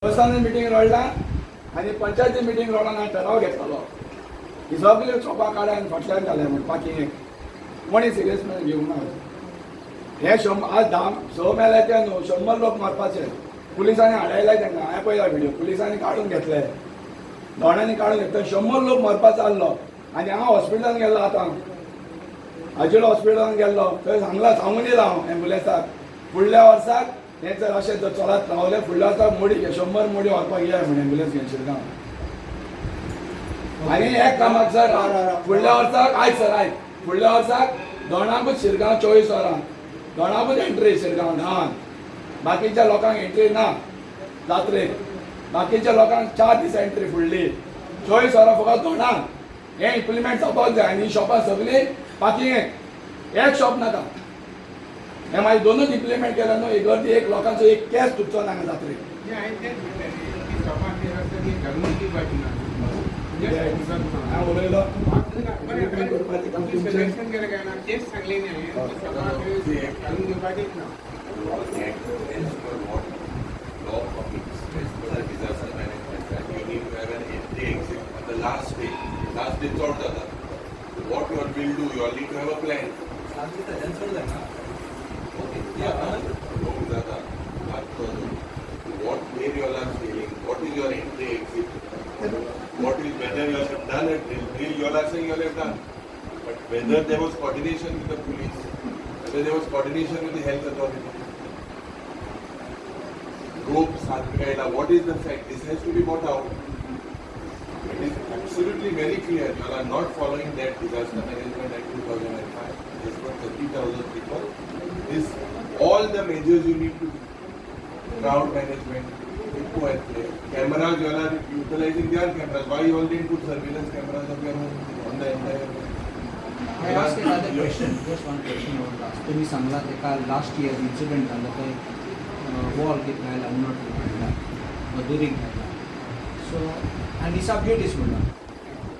देवस्थान मिटींग रडला आनी पंचायती मिटींग रडला हांवें ठराव घेतलेलो. ही सगळी शॉपां काडा आनी फाटल्यान घाले म्हण पार्किंगेक कोणी सिरियसनेस घेवंक ना. हे आज 10, 6 मेले ते न्हू, 100 लोक मरपाचे. पुलिसांनी हाडयले तांकां. हांवें पळयला व्हिडिओ. पुलिसांनी काडून घेतले, दोणांनी काडून घेतले. 100 लोक मरपाचो आसलो. आनी हांव हॉस्पिटलान गेल्लो आतां, आजिलो हॉस्पिटलान गेल्लो. थंय सांगला, सांगून दिला हांव एम्बुलन्साक, फुडल्या वर्साक हें जर अशें जर चलत रावलें, फुडल्या वर्साक मोडी 100 मोडी व्हरपाक येय म्हण एम्बुलन्स घेवन शिरगांव. आनी एक कामाक सर, फुडल्या वर्साक, आयक सर, आयक, फुडल्या वर्साक दोणाकूच शिरगांव 24 वरां, दोणाकूच एंट्री शिरगांव गांवान. बाकीच्या लोकांक एंट्री ना जात्रेक. बाकीच्या लोकांक 4 दीस एंट्री. फुडली 24 वरां फकत दोणांक. हें इम्प्लिमेंट जावपाक जाय. आनी शॉपां सगळीं पार्किंगेक, एक शॉप नाका. हे मागीर दोनूच इम्प्लिमेंट केलें न्हू, ही गर्दी एक लोकांचो एक केस तुटचो ना हांगा जात्रेक. हांवें तेंच म्हणलें की शॉपां जे आसा ती घालून दिवपाची ना. हांव उलयलो. करपाचें काम तुमचें. सजेशन केलें काय ना, तेच सांगलें न्ही हांवें की शॉपां घालून दिवपाचीच ना. As per what law permits, as per the Disaster Management Act, you need to have an entry exit on the last day. Last day चड जाता. What you all will do, you all need to have a plan. लोक जाता. What, where you all are failing, what is your entry exit, what is whether you all have done a drill, drill you all are saying you all have done. But whether there was coordination with the police, whether there was coordination with the health authority. Rope सात, what is the fact? This has to be brought out. It is absolutely very clear. You all are not following that Disaster Management Act 2005. It's got 30,000 people. This, all the measures you need to, crowd management, cameras, you all are utilizing their cameras. Why you all didn't put surveillance cameras of your own on the entire? I ask another question, just one question I want to ask. तुम्ही सांगला तेका last year incident जालो थंय, wall कितें घायला, उणट घायला, दुरीग घायला. So आनी सब ज्युडीस म्हणला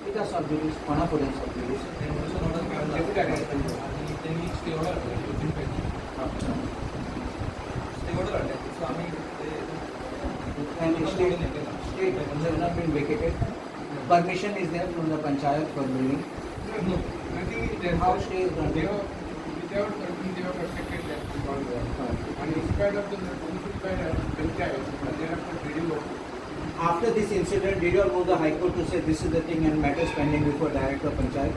कित्याक सब ज्युडीस? कोणा फुडें सब ज्युडीस? आणि त्यांनी स्टे ऑर्डर हाडले 2 3 फायटी स्टे ऑर्डर हाडले. सो आमी ते And state has not been vacated. Permission is there from the panchayat for building. No, nothing is there. How stay is granted? They have, without permission, they have constructed that compound wall. And in spite of the notice by the panchayat, thereafter BDO, After this incident, did you all go to the High Court to say this is the thing and matters pending before Director of Panchayat?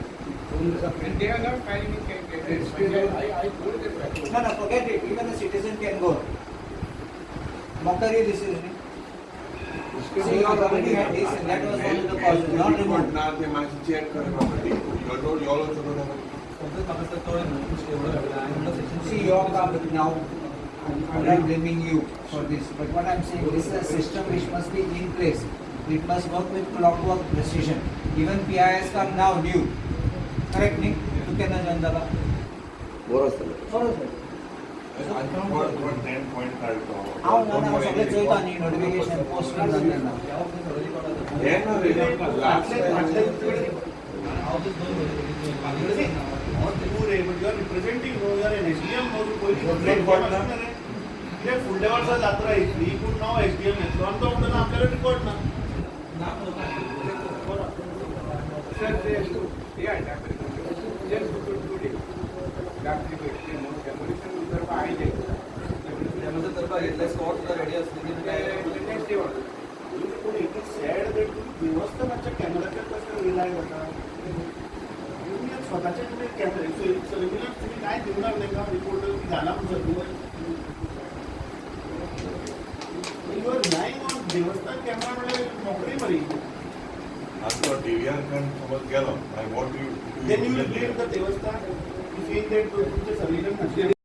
And they are not filing any case. Panchayat, I told them that. No, forget it. Even the citizen can go. Mockery this is. See, you all already had this and that was one of the causes, not removed. ना ते मातशें check कर property. You all also don't have a समजत म्हाका दिसता कळ्ळें न्हू, stay order हाडला हांवें म्हणलं section See, your come now, I'm not blaming you for this, but what I'm saying, this is a system which must be in place. It must work with clockwork precision. Even PIS come now new. Correct, न्ही? तूं केन्ना join जाला? बरो आसतलो. बरोबर. For 10 point काडतो. हांव ना ना, सगळें चोयता न्ही नोटिफिकेशन पोस्ट जाता तेन्ना. हे ना रे, last time. हांव तेच दोन म्हयने Not you रे, but you are representing, no, you are an SDM, no, तूं पयलीं Complaint SDM कोण ना? आसलें रे. कित्याक फुडल्या वर्सा जात्रा येतली पूण नवो एसडीएम येतलो आनी तो म्हणटा ना आपल्याकडे रिकॉर्ड ना. ना. Sir, they ते हाडटा पळय, just 2 days. रात्री पळय, ते demolition करपाक आयले. डेमोलिशन करपाक घेतलें, स्पॉट सुद्दां रेडी आसली. Next day order. पूण it is sad that तुम्ही देवस्थानाच्या कॅमेराचेर कशें रिलाय जाता. तुम्ही स्वताचे तुमी कॅमेरे सर्विलन्स तुम्ही काय दिवणार तांकां रिपोर्ट की घाला म्हणून surveillance. You are relying on Devasthan camera म्हणल्यार नोकरी बरी. आतां डीव्हीआर कन समज गेलो, I want you Then you will blame the Devasthan, you saying that तुमचे सर्विलन्स नाशिल्लें.